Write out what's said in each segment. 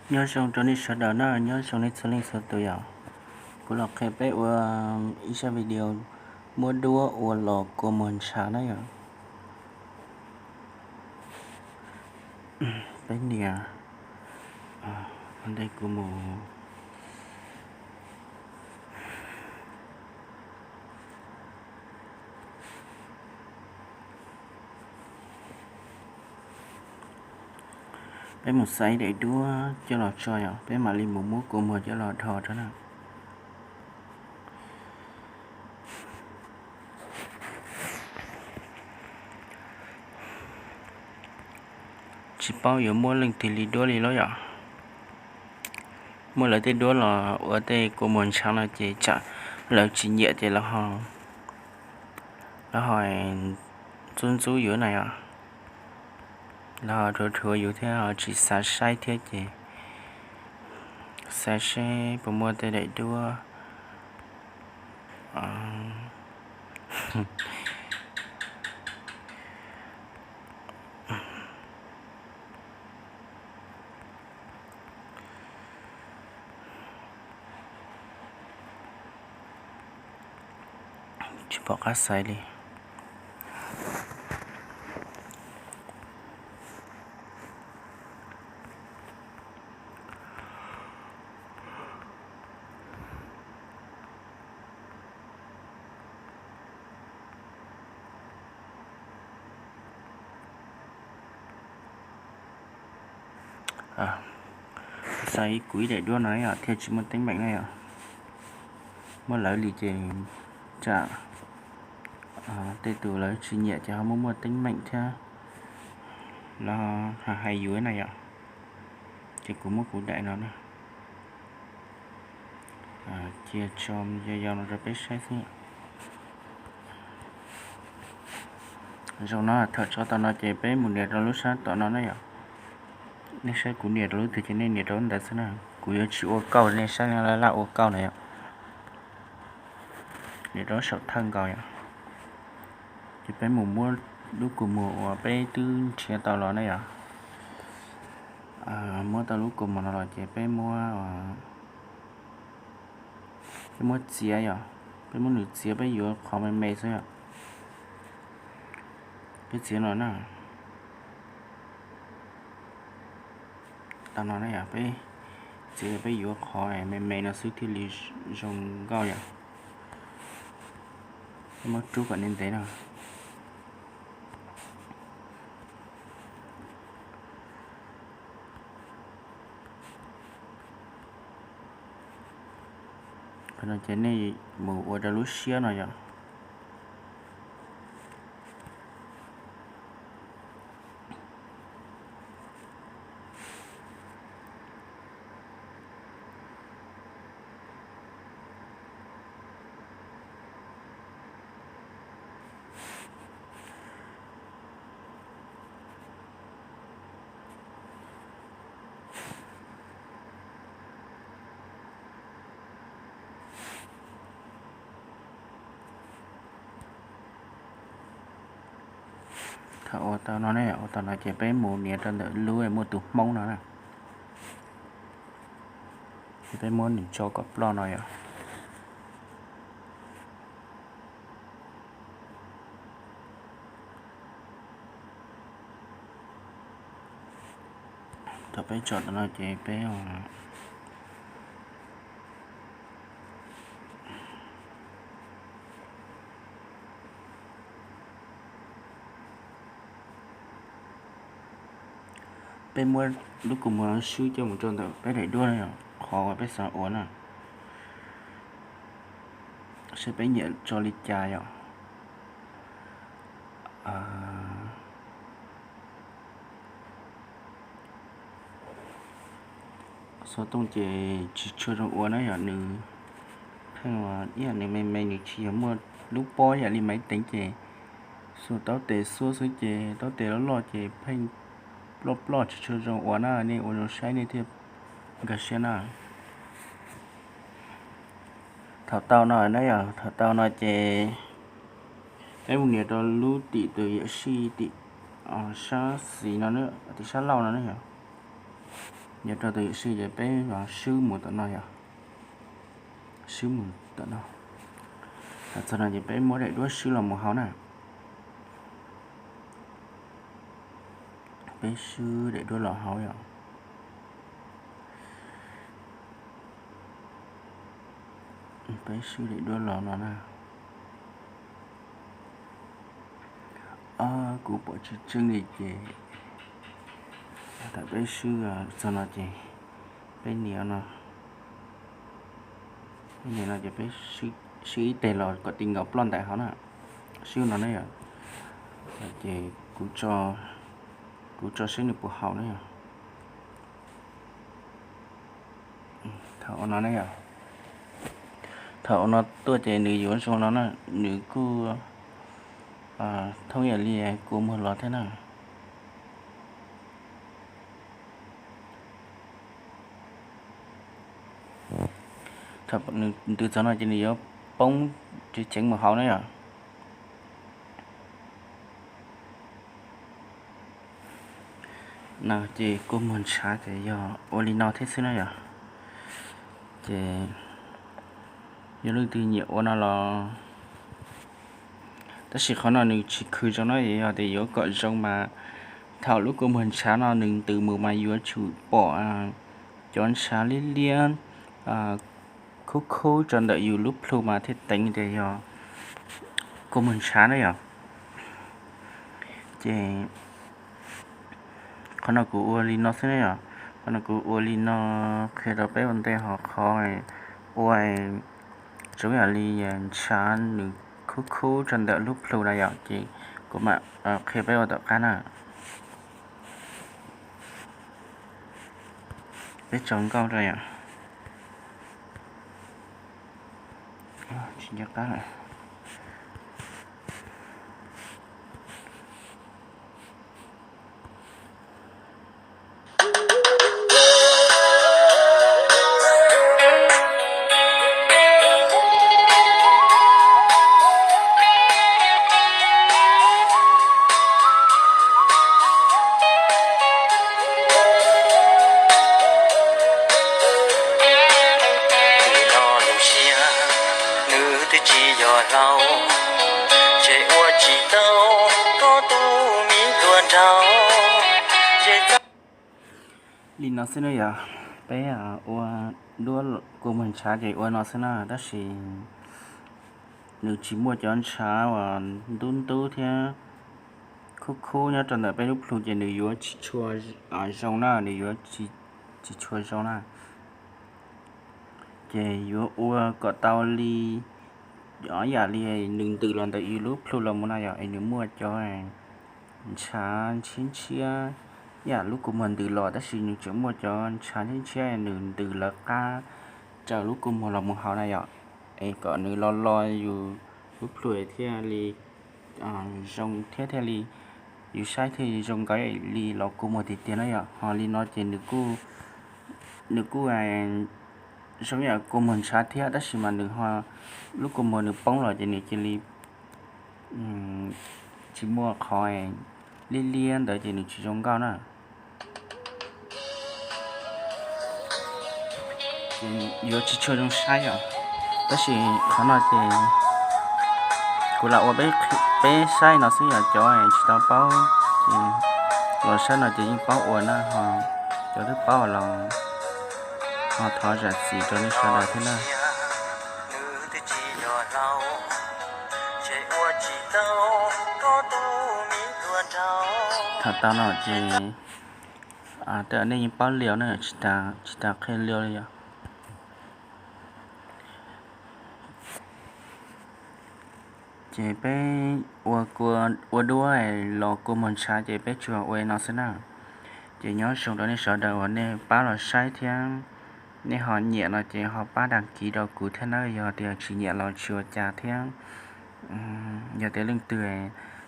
Nyob zoo rau nej sawv daws na, nyob zoo nej txhua leej txhua tus yom. Kuv los qhia peb ua ib zaj video muab duab ua los kua muag ntshav na yom. Peb nias, ntej kuv mus. Peb mus xaiv daim duab coj los tso yom, peb mam li mus muab kua muag coj los dhos rau na. Tsis paub yuav muab leej twg li duab li lauj yom. Muab lawv tej duab los ua tej kua muag ntshav no ces tsam lawv tsis nyiam ces lawv ho ntxub ntxub yus na yom. Lawv ho dhuav dhuav yus thiab ho tsis xav saib thiab ces xav seb puas muaj tej daim duab tsis pom qab xaiv li. Xaiv kuv ib daim duab no yom, thiaj tsis muaj teeb meem na yom. Muab lawv li ces tsam tej tus lawv tsis nyiam ces ho muaj muaj teeb meem thiab los hais yus na yom. Ces kuv muab kuv daim no na, cia tso yau yau no rau peb saib xwb. Zoo no, thaum tso tau no ces peb mus nias rau lub sab tom no na yom. Nej saib kuv nias rau lub twg ces nej nias rau lub ntawd xwb na. Kuv yuav tsis ua kauj, nej saib laj laj ua kauj na yom. Nias rau lub saum thawj nkaus yom. Ces peb mus muab lub kua muag uas peb twb nrhiav tau los na yom. Muab tau lub kua muag no los ces peb muab, peb muab txiav yom. Peb muab nws txiav, peb yuav qhov me me xwb yom. Peb txiav no na. Tau no na yom, peb txiav, peb yuav qhov me me no xwb thiaj li zoo nkauj yom. Peb muab rub kom ntev ntev no. Qhov no ces nej mus ua rau lub siab no yom. Thaum ua tau no ne, ua tau no ces peb mus nias rau ntawm lub muaj tus hmoob no na. Ces peb muab nws tso kom ploj no yom. Thaum peb tso tau no ces peb peb muab lub kua muag no swb coj mus rau ntawm peb daim duab no yom, qhov uas peb xav ua na, seb peb nyiam tso li cas yom. Xov tooj ces tsis tshua zoo ua na yom, nws pheej ua ib yam nws me me, nws tsis yog muaj lub pob yam li maiv teev ces xuas taub tes xuab xwb ces taub tes loj loj ces pheej ploj ploj tsis tshua zoo ua na, nej ua zoo saib nej thiaj nkag siab na. Thaum tau no na yom, thaum tau no ces peb mus nias rau lub tim tus yuam sij tim sab xis no, tim sab laug no na yom. Yog rau tus yawm sij ces peb swb mus tom no yom, swb mus tom no. Thaum txog no ces peb muab daim duab swb los mus hauv na. Peb swb daim duab los hauv yom. Peb swb daim duab los no na. Ob, kuv pom tsis tseeb li ces, thaum peb swb txog no ces peb nias no, peb nias no ces peb swb ib teg los kom ti nkaus ploj ntais hauv na. Swb no ne yom. Ces kuv tso seb nws puas haum ne yom. Thaum ua no ne yom, thaum ua no tuaj ces nws yuav zoo no na, nws kuj thoob yam li kua muag los thiab na. Thaum nws ntws txog no ces nws yuav poob ceev ceev mus hauv na yom. No ces kua muag ntshav ces yog ua li no thiab xwb na yom. Ces yog leej twg nyiam ua no los, tab sis qhov no nws tsis khwv zoo na, yog tias yuav kom zoo mas thaum lub kua muag ntshav no nws ntws mus mas yuav tsum pom cov ntshav liab liab khub khub rau ntawm yus lub plhu mas thiaj teev tias yog kua muag ntshav na yom. Ces qhov no kuv ua li no xwb na yom. Qhov no kuv ua li no qhia rau peb ua ntej, ho qhov ua zoo yam li ntshav nws khub khub rau ntawm lub plhu na yom, ces kuv mam qhia peb ua tom qab na. Peb tso nkauj rau yom. Tsis nco qab lawm. Nim no lub siab nws twb tsis yog hlau, ces ua tsis tau koj tus me hluas nraug. Li no xwb na yom, peb ua duab kua muag ntshav ces ua no xwb na, tab sis nws tsis muaj cov ntshav uas ntub ntub thiab khub khub nyob rau ntawm peb lub plhu ces nws yuav tsis tshua zoo na, nws yuav tsis tshua zoo na. Ces yuav ua kom tau li, yam li nws ntws los ntawm yus lub plhu los mus na yom, es nws muaj cov ntshav ntshiab ntshiab, yam lub kua muag ntws los tab sis nws tseem muaj cov ntshav ntshiab ntshiab nws ntws lawv qab raws lub kua muag los mus hauv na yom, es kom nws lo lo yus lub plhu thiaj li zoo thiab thiaj li yus saib thiaj zoo nkauj li los kua muag tiag tiag na yom. Ho li no ces nws kuj zoo yam kua muag ntshav thiab, tab sis mas nws ho, lub kua muag nws poob los ces nws cia li tsis muaj qhov liab liab ntawd ces nws tsis zoo nkauj na. Yuav tsis tshua zoo saib os. Tab sis qhov no ces kuv lam ua peb saib no xwb, yog cov tsis tau paub ces los saib no ces yeej paub ua na, ho cov twb paub los ho thov zam txim rau nej sawv daws thiab na. Thaum tau no ces tej nej yeej paub li na, tsis tas qhia li li yom. Ces peb ua duab los kua muag ntshav ces peb tsuas ua li no xwb na. Ces nyob zoo rau nej sawv daws uas nej pab los saib thiab nej ho nyiam no ces ho pab dag kiv rau kuv thiab nawb, yog tias tsis nyiam los tsis ua cas thiab. Yog tias leej twg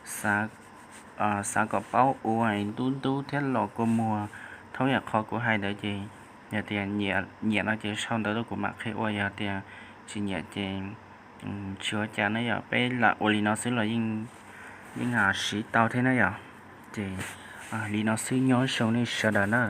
xav kom paub ua ntub ntub thiab los kua muag thoob yam qhov kuv hais ntawd ces yog tias nyiam no ces sau ntawv tuaj kuv mam qhia ua, yog tias tsis nyiam ces tsis ua cas na yom, peb lam ua li no xwb los yeej siv tau thiab na yom. Ces li no xwb, nyob zoo nej sawv daws na.